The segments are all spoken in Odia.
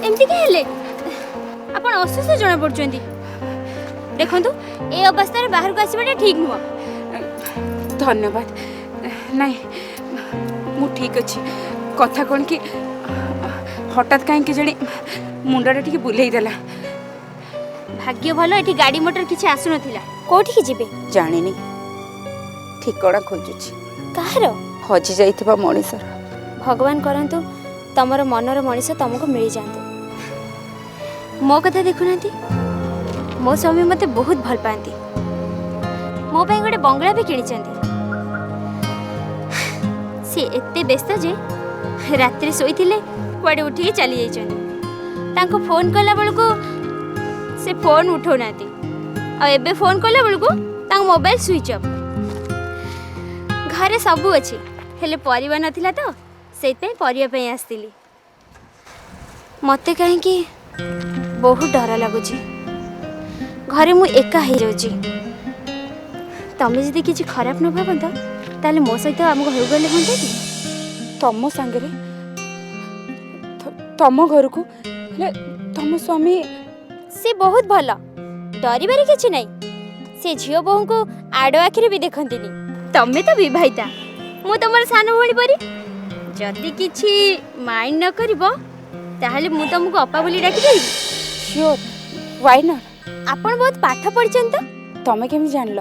ଏମିତି କି ହେଲେ ଆପଣ ଅସୁସ୍ଥ ଜଣାପଡ଼ୁଛନ୍ତି। ଦେଖନ୍ତୁ, ଏ ଅବସ୍ଥାରେ ବାହାରକୁ ଆସିବାଟା ଠିକ୍ ନୁହଁ। ଧନ୍ୟବାଦ। ନାଇଁ, ମୁଁ ଠିକ୍ ଅଛି। କଥା କ'ଣ କି, ହଠାତ୍ କାହିଁକି ଜାଣି ମୁଣ୍ଡଟା ଟିକେ ବୁଲେଇ ଦେଲା। ଭାଗ୍ୟ ଭଲ ଏଠି ଗାଡ଼ି ମଟର କିଛି ଆସୁନଥିଲା। କୋଉଠିକି ଯିବେ? ଜାଣିନି, ଠିକଣା ଖୋଜୁଛି। କାହାର? ହଜି ଯାଇଥିବା ମଣିଷର। ଭଗବାନ କରନ୍ତୁ ତମର ମନର ମଣିଷ ତମକୁ ମିଳିଯାଆନ୍ତୁ। ମୋ କଥା ଦେଖୁନାହାନ୍ତି, ମୋ ସ୍ୱାମୀ ମୋତେ ବହୁତ ଭଲ ପାଆନ୍ତି। ମୋ ପାଇଁ ଗୋଟେ ବଙ୍ଗଳା ବି କିଣିଛନ୍ତି। ସେ ଏତେ ବ୍ୟସ୍ତ ଯେ ରାତିରେ ଶୋଇଥିଲେ କୁଆଡ଼େ ଉଠିକି ଚାଲି ଯାଇଛନ୍ତି। ତାଙ୍କୁ ଫୋନ୍ କଲା ବେଳକୁ ସେ ଫୋନ୍ ଉଠାଉନାହାନ୍ତି, ଆଉ ଏବେ ଫୋନ୍ କଲା ବେଳକୁ ତାଙ୍କ ମୋବାଇଲ ସୁଇଚ୍ ଅଫ୍। ଘରେ ସବୁ ଅଛି, ହେଲେ ପରିବା ନଥିଲା ତ ସେଇଥିପାଇଁ ପରିବା ପାଇଁ ଆସିଥିଲି। ମୋତେ କାହିଁକି ବହୁତ ଡର ଲାଗୁଛି। ଘରେ ମୁଁ ଏକା ହେଇଯାଉଛି। ତମେ ଯଦି କିଛି ଖରାପ ନ ଭାବନ୍ତ, ତାହେଲେ ମୋ ସହିତ ଆମ ଘରକୁ ଗଲେ ହୁଅନ୍ତା କି? ତମ ସାଙ୍ଗରେ ତମ ଘରକୁ? ହେଲେ ତମ ସ୍ୱାମୀ? ସେ ବହୁତ ଭଲ, ଡରିବାରେ କିଛି ନାହିଁ। ସେ ଝିଅ ବୋହୂଙ୍କୁ ଆଡ଼ ଆଖିରେ ବି ଦେଖନ୍ତିନି। ତମେ ତ ବିବାହିତା, ମୁଁ ତମର ସାନ ଭଉଣୀ ପରି। ଯଦି କିଛି ମାଇଣ୍ଡ ନ କରିବ, ତାହେଲେ ମୁଁ ତମକୁ ଅପା ବୋଲି ଡାକିପାରିବି? Sure, why not? ଆପଣ ବହୁତ ପାଠ ପଢ଼ିଛନ୍ତି ତ? ତମେ କେମିତି ଜାଣିଲ?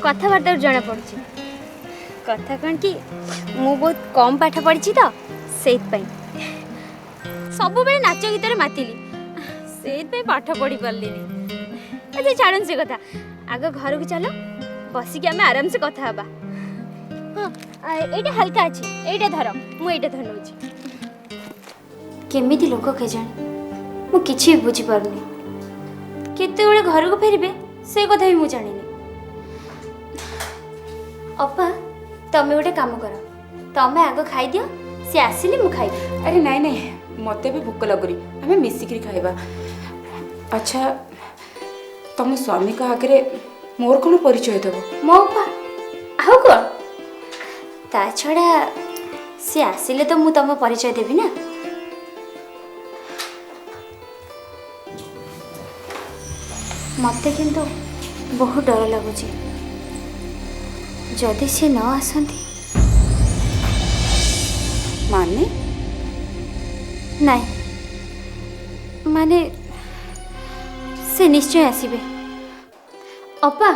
କଥାବାର୍ତ୍ତାରୁ ଜଣାପଡ଼ୁଛି। କଥା କ'ଣ କି, ମୁଁ ବହୁତ କମ୍ ପାଠ ପଢ଼ିଛି ତ ସେଇଥିପାଇଁ ସବୁବେଳେ ନାଚ ଗୀତରେ ମାତିଲି, ସେଇଥିପାଇଁ ପାଠ ପଢ଼ି ପାରିଲିନି। ଆଚ୍ଛା ଛାଡ଼ନ୍ତୁ ସେ କଥା, ଆଗ ଘରକୁ ଚାଲ, ବସିକି ଆମେ ଆରାମସେ କଥା ହେବା। ହଁ, ଏଇଟା ହାଲକା ଅଛି, ଏଇଟା ଧର, ମୁଁ ଏଇଟା ଧରି ନେଉଛି। କେମିତି ଲୋକ କେଜାଣି, ମୁଁ କିଛି ବି ବୁଝିପାରୁନି। କେତେବେଳେ ଘରକୁ ଫେରିବେ ସେ କଥା ବି ମୁଁ ଜାଣିନି। ଅପା, ତମେ ଗୋଟେ କାମ କର, ତମେ ଆଗ ଖାଇଦିଅ, ସେ ଆସିଲେ ମୁଁ ଖାଇବି। ଆରେ ନାଇଁ ନାଇଁ, ମୋତେ ବି ଭୋକ ଲାଗୁନି, ଆମେ ମିଶିକିରି ଖାଇବା। ଆଚ୍ଛା, ତମ ସ୍ୱାମୀଙ୍କ ଆଗରେ ମୋର କ'ଣ ପରିଚୟ ଦେବ? ମୋ ଅପା ଆଉ କ'ଣ? ତା ଛଡ଼ା ସେ ଆସିଲେ ତ ମୁଁ ତମ ପରିଚୟ ଦେବି ନା। ମୋତେ କିନ୍ତୁ ବହୁତ ଡର ଲାଗୁଛି, ଯଦି ସେ ନ ଆସନ୍ତି। ମାନେ? ନାଇଁ, ମାନେ ସେ ନିଶ୍ଚୟ ଆସିବେ। ଅପା,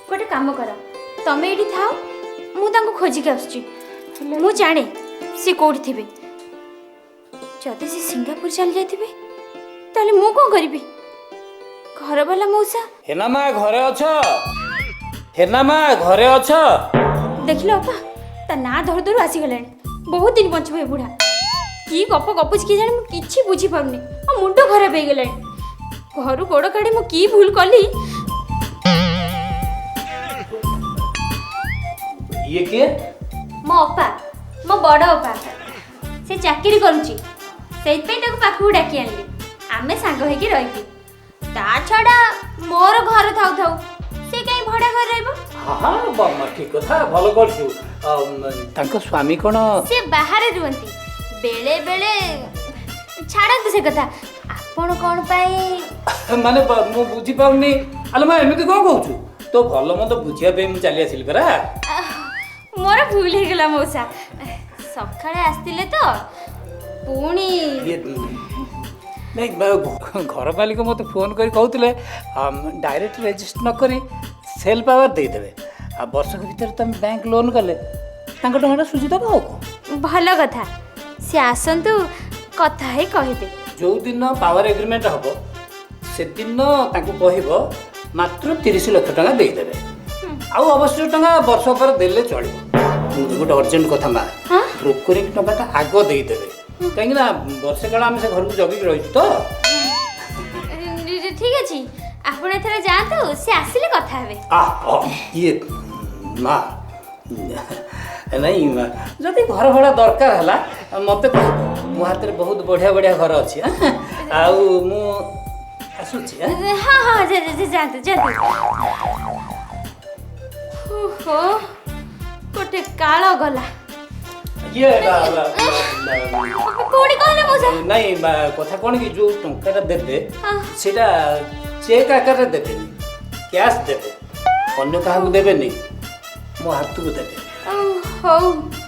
ଗୋଟେ କାମ କର, ତମେ ଏଇଠି ଥାଅ, ମୁଁ ତାଙ୍କୁ ଖୋଜିକି ଆସୁଛି। ମୁଁ ଜାଣେ ସେ କୋଉଠି ଥିବେ। ଯଦି ସେ ସିଙ୍ଗାପୁର ଚାଲି ଯାଇଥିବେ, ତାହେଲେ ମୁଁ କ'ଣ କରିବି? ଘରବାଲା ମଉସା। ହେନା ମା ଘରେ ଅଛ? ହେନା ମା ଘରେ ଅଛ? ଦେଖିଲ ଅପା, ତା ନାଁ ଧରୁ ଧରୁ ଆସିଗଲାଣି। ବହୁତ ଦିନ ବଞ୍ଚିବ ଏ ବୁଢ଼ା। କି ଗପ ଗପୁଛି କିଏ ଜାଣେ, ମୁଁ କିଛି ବୁଝିପାରୁନି। ମୋ ମୁଣ୍ଡ ଖରାପ ହେଇଗଲାଣି। ଘରୁ ଗୋଡ଼ କାଢ଼ି ମୁଁ କି ଭୁଲ କଲି? ଇଏ କିଏ? ମୋ ଅପା, ମୋ ବଡ଼ ଅପା। ସେ ଚାକିରି କରୁଛି, ସେଇଥିପାଇଁ ତାକୁ ପାଖକୁ ଡାକି ଆଣିଲି। ଆମେ ସାଙ୍ଗ ହେଇକି ରହିବି। ତା ଛଡ଼ା ମୋର ଘର ଥାଉ ଥାଉ ସେ କାହିଁ ଭଡ଼ା ଘରେ ରହିବ? ହଁ, ଠିକ କଥା, ଭଲ କରୁଛୁ। ତାଙ୍କ ସ୍ୱାମୀ କ'ଣ? ସେ ବାହାରେ ରୁହନ୍ତି ବେଳେ ବେଳେ। ଛାଡ଼ନ୍ତୁ ସେ କଥା, ଆପଣ କ'ଣ ପାଇଁ? ମାନେ ମୁଁ ବୁଝିପାରୁନି। ଆଲୋ ମା, ଏମିତି କ'ଣ କହୁଛୁ? ତୋ ଭଲ ମନ୍ଦ ବୁଝିବା ପାଇଁ ମୁଁ ଚାଲି ଆସିଲି ପରା। ମୋର ଭୁଲ ହେଇଗଲା ମଉସା, ସକାଳେ ଆସିଥିଲେ ତ ପୁଣି। ନାଇଁ, ଘର ମାଲିକ ମୋତେ ଫୋନ୍ କରି କହୁଥିଲେ ଡାଇରେକ୍ଟ ରେଜିଷ୍ଟର ନ କରି ସେଲ୍ ପାୱାର ଦେଇଦେବେ, ଆଉ ବର୍ଷକ ଭିତରେ ତୁମେ ବ୍ୟାଙ୍କ ଲୋନ୍ କଲେ ତାଙ୍କ ଟଙ୍କାଟା ସୁଝିଦେବ, ଆଉ କ'ଣ। ଭଲ କଥା, ସେ ଆସନ୍ତୁ, କଥା ହେଇ କହିବେ। ଯେଉଁଦିନ ପାୱାର ଏଗ୍ରିମେଣ୍ଟ ହେବ ସେଦିନ ତାଙ୍କୁ କହିବ ମାତ୍ର 30 ଲକ୍ଷ ଟଙ୍କା ଦେଇଦେବେ, ଆଉ ଅବଶିଷ୍ଟ ଟଙ୍କା ବର୍ଷ ପରେ ଦେଲେ ଚଳିବ। ଗୋଟେ ଅର୍ଜେଣ୍ଟ କଥା ମା, ବ୍ରୋକରିଂ ଟଙ୍କାଟା ଆଗ ଦେଇଦେବେ, କାହିଁକି ନା ବର୍ଷେ କାଳ ଆମେ ସେ ଘରକୁ ଜଗିକି ରହିଛୁ ତ। ଠିକ ଅଛି, ଆପଣ ଏଥର ଯାଆନ୍ତୁ, ସେ ଆସିଲେ କଥା ହେବେ। ଇଏ ମା, ନାଇଁ, ଯଦି ଘର ଭଡ଼ା ଦରକାର ହେଲା ମୋତେ କହିବ, ମୋ ହାତରେ ବହୁତ ବଢ଼ିଆ ବଢ଼ିଆ ଘର ଅଛି। ଆଉ ମୁଁ ଆସୁଛି। ହଁ ହଁ, ଯାଆନ୍ତୁ ଯାଆନ୍ତୁ। ଓହୋ, ଗୋଟେ କାଳ ଗଲା। ଇଏ ବା- ବା- ବା- ପୁଣି କଣ ହେଲା ମଉସା? ନାଇଁ ବା, କଥା କ'ଣ କି, ଯୋଉ ଟଙ୍କାଟା ଦେବେ ସେଇଟା ଚେକ୍ ଆକାରରେ ଦେବେନି, କ୍ୟାସ୍ ଦେବେ। ଅନ୍ୟ କାହାକୁ ଦେବେନି, ମୋ ହାତକୁ ଦେବେ। ହଉ।